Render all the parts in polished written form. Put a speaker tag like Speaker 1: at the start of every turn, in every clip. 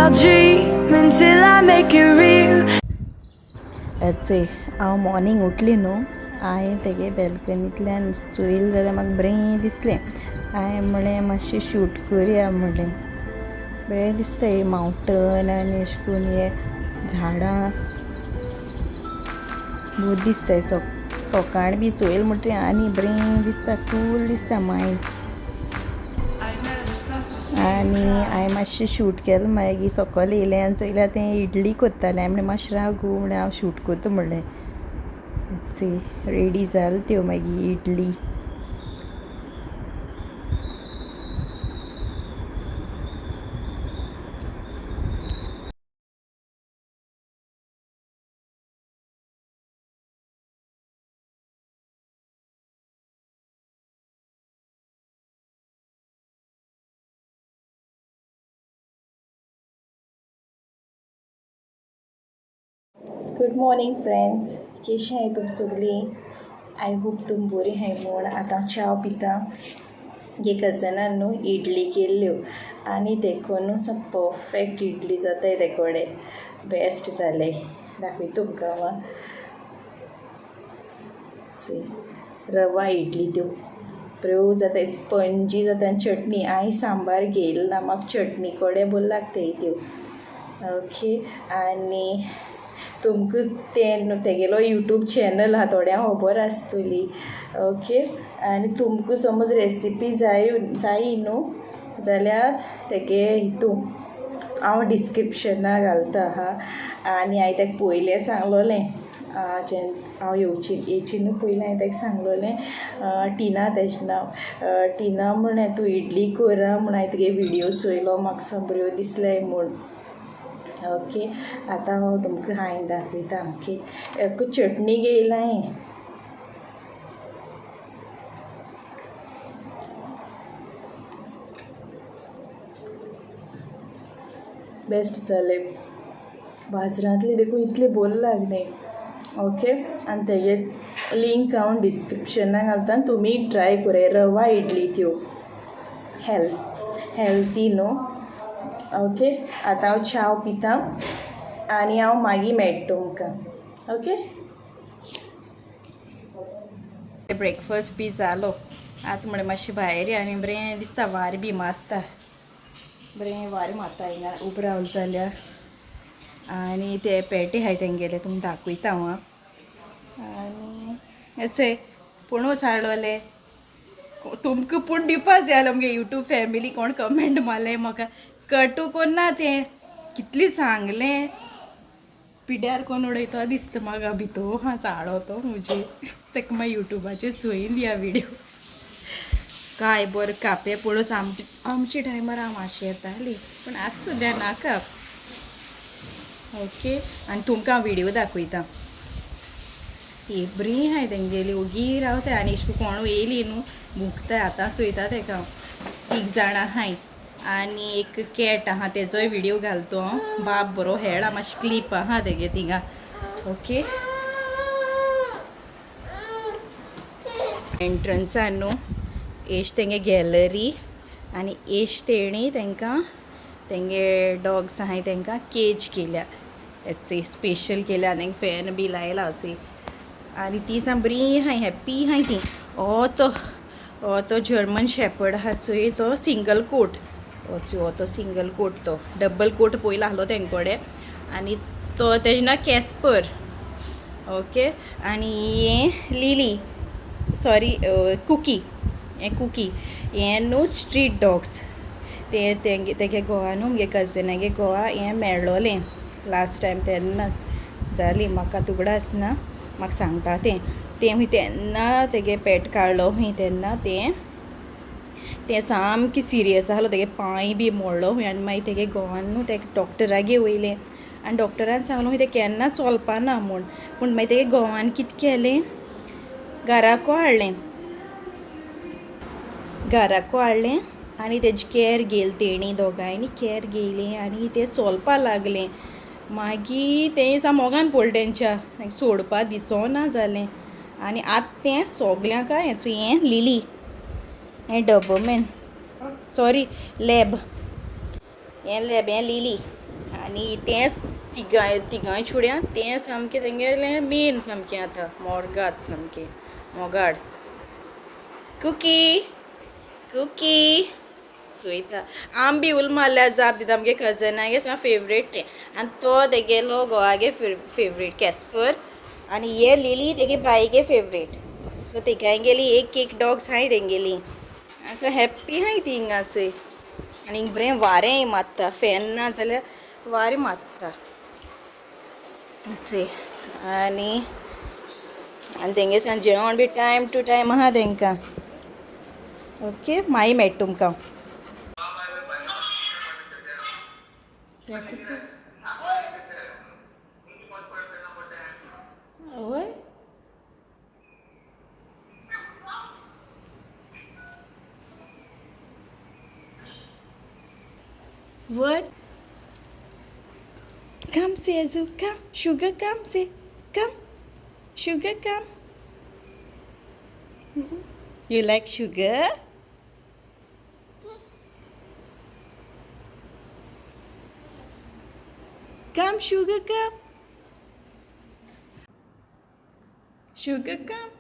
Speaker 1: I'll dream until I make it real.
Speaker 2: चोय हांव morning उठली न्हू, हांवें तेगे बॅल्कनींतल्यान चोयल जाल्यार म्हाका बरें दिसलें. हांवें म्हणलें मातशें शूट करया म्हणलें. बरें दिसता हें मावंटन आनी अशें करून हे झाडां बरें दिसता. सकाळ बी चोयल म्हणटकीर आनी बरें दिसता, कूल दिसता मायंड. आनी हांवें मातशें शूट केलें. मागीर सकयल येयलें आनी चोयल्यार तें इडली कोत्तालें. हांवें म्हणलें मातशें राव गो, म्हणलें हांव शूट कोत्ता म्हणलें. चोय रेडी जाल त्यो मागीर इडली. गुड मॉर्निंग फ्रेंड्स, केशी आहाय तुम सगळीं? I hope तुम बरी आहाय म्हूण. आतां हांव च्या पिता. गे कजनान न्हू इडली केल्ल्यो आनी देखून न्हू सा परफेक्ट इडली जाताय ते कडेन बेस्ट जाले. दाखयता तुमकां हांव. रवा इडली त्यो बऱ्यो जाताय, स्पंजी जाता. आनी चटणी हांवें सांबार घेयल ना, म्हाका चटणी कडेन बऱ्यो लागताय त्यो. ओके, आनी तुमकां तें तेगेलो यूट्यूब चॅनल आहा, थोड्यांक खबर आसतली. ओके, आनी तुमकां समज रेसिपी जाय जायी न्हू जाल्यार तेगे हितू हांव डिस्क्रिप्शना घालता हा. आनी हांवें ताका पयलें सांगलोलें, जेन्ना हांव येवची येयची न्हू पयलीं हांवें ताका सांगलोलें, टिना तेजें नांव, टिना म्हणलें तूं इडली कर म्हूण. हांवें तुगे विडियो चोयलो, म्हाका सा बऱ्यो दिसले म्हूण. ओके, आतां हांव तुमकां हांवें दाखयता. ओके, एक चटणी घेयला हांवें. बेस्ट जाले बाजारांतली देखून इतली बरी लागली. ओके, आनी तेजे लिंक हांव डिस्क्रिप्शनाक घालता, तुमी ट्राय कराय रवा इडली त्यो हेल्थी न्हू. ओके, आतां हांव च्याव पिता आनी हांव मागीर मेळटा तुमकां. ओके, ब्रेकफास्ट बी जालो. आतां म्हणलें मातशें भायर आनी बरें दिसता, वारें बी मारता, बरें वारें मारता हिंगा उबो रावलें जाल्यार. आनी ते पेटे आहाय तेंगेले, तुमकां दाखयता हांव. आनी हेचे पणस हाडलोले तुमकां, पूण दिवपा जाय जाल्यार आमगे यूट्यूब फॅमिली कोण कमेंट मारले म्हाका कटू कोन्ना तें कितली सांगलें पिड्यार कोण उडयता दिसता म्हाका भितो हा चाळो तो म्हजे. ताका मागीर यूट्यूबाचेर चोयन दिया विडियो. काय बरें कापे पळोस. आमचे आमचे टायमार हांव आशेताली, पूण आतां सद्या नाका. ओके, आनी तुमकां हांव विडियो दाखयता. ती बरी आहाय तेंगेली, ओगी रावताय आनी अशें कोण येयली न्हू भुकताय. आतां चोयता तेका हांव. तीग जाणां आहाय आनी एक कॅट आहा, तेजोय विडियो घालतो हांव. बाब बरो हेळा, मातशी क्लिप आहा तेगे थिंगा. ओके, एंट्रन्सान न्हू एश तेंगे गॅलरी आनी एश तेणी तेंकां तेंगे डॉग्स आहाय तेंकां केज केल्या, स्पेशल केल्या आनी फॅन बी लायला चोय. आनी ती सा बरी आहाय, हॅप्पी आहाय ती. हो तो हो तो जर्मन शेपर्ड आहा चोय, तो सिंगल कोट, हो चोय, हो तो सिंगल कोट, तो डबल कोट पयलो आहलो तेंकोडे. आनी तो तेजें नांव कॅस्पर. ओके, आनी हें लिली, सॉरी कुकी, हें कुकी, हें न्हू स्ट्रीट डॉग्स. तें तेंगे तेगे घोवा न्हू, मुगे कजनागे घोवा हें मेळ्ळोलें लास्ट टायम तेन्ना जाली, म्हाका उगडास ना, म्हाका सांगता तें. तें खूंय तेन्ना तेगे पेट काडलो खूंय तेन्ना तें तें सामकें सिरियस आहलो, तेगे पांय बी मोडलो खूंय. आनी मागीर तेगे घोवान न्हू तेका डॉक्टरागे वयलें आनी डॉक्टरान सांगलो खूंय तें केन्ना चलपा ना म्हूण. पूण मागीर तेगे घोवान कितें केलें, घराको हाडलें, घराको हाडलें आनी तेजी कॅर घेयली तेणी, दोगांयनी कॅर घेयली आनी तें चलपा लागलें. मागीर तें सा मोगान पडलें तेंच्या, सोडपा दिसना जालें. आनी आतां तें सोगल्यांक हें हें लिली, हें डबरमॅन, सॉरी लॅब, हें लॅब, हें लिली. आनी तेंच तिगांय तिगांय चेड्यां तें सामकें तेंगेलें मेन सामकें आतां मोरगाद सामकें मोगाड. कुकी कुकी चोयता आम बी उल मारल्यार जाप दिता. आमगे कजनागे सामकें फेवरेट तें. आनी तो तेगेलो घोवागे फेवरेट कॅस्पर आनी हे लिली तेगे बायगे फेवरेट. सो तिगांयगेली एक एक डॉग्स आहाय तेंगेली. आसा हॅप्पी आहाय ती हिंगा चोय. आनी बरें वारें मारता, फॅन ना जाल्यार वारें मारता चोय. आनी आनी तेंगे सांग जेवण बी टायम टू टायम आहा तेंकां. ओके मागीर मेळटा तुमकां. वय. What? Come, say Azu, come. Sugar, come, say. Come. Sugar, come. You like sugar? Come, sugar, come. Sugar, come.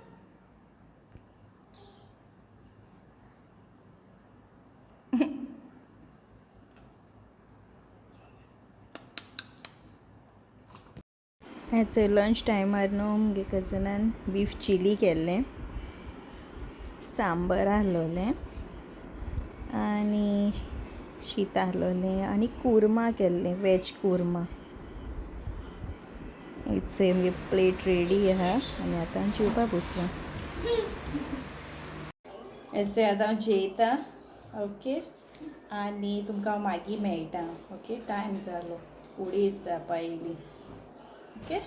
Speaker 2: चोय लंच टायमार न्हू मुगे कजनान बीफ चिली केल्लें, सांबर आहलोलें आनी शीत आहलोलें आनी कुर्मा केल्लें, वेज कुर्मा. चोय मुगे प्लेट रेडी आहा आनी आतां जेवपा बसलां. चोय आतां हांव जेयता. ओके आनी तुमकां हांव मागीर मेळटा. ओके टायम जालो, उडीत जावपा येयली. ओके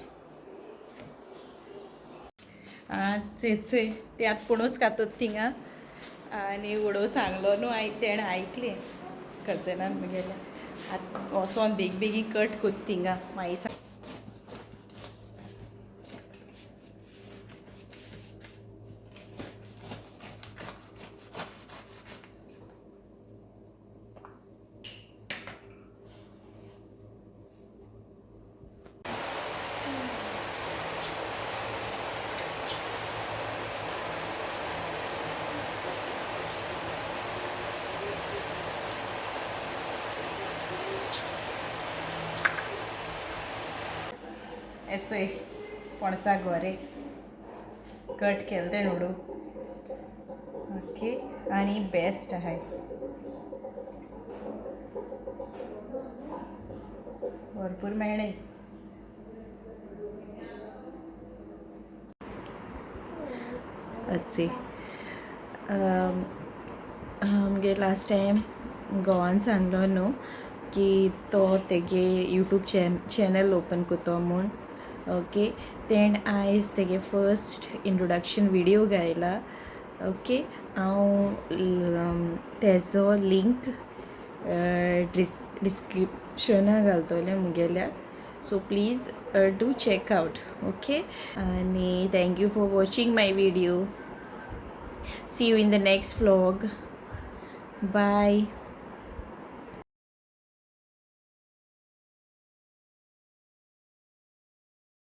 Speaker 2: चोय चोय ते आतां कोणूच खातात थिंगा आनी उडोव सांगलो न्हू हांवें तेणें आयकलें कजनान मुगेल्या. आतां वोसोन बेगी बेगीन कट कोत्ता थिंगा मागीर सांग. चोय पणसा गोरे कट केले ते उडोव. ओके आनी बेस्ट आहाय, भरपूर मेळ्ळे. अच्छे आमगे लास्ट टायम घोवान सांगलो न्हू की तो तेगे यूट्यूब चॅनल ओपन करतो म्हूण. ओके तेण आयज तेगे फर्स्ट इंट्रोडक्शन विडियो गायला. ओके हांव तेजो लिंक डिस्क्रिप्शना घालतलें मुगेल्या. So please do check out. Okay आनी thank you for watching my video. See you in the next vlog. Bye.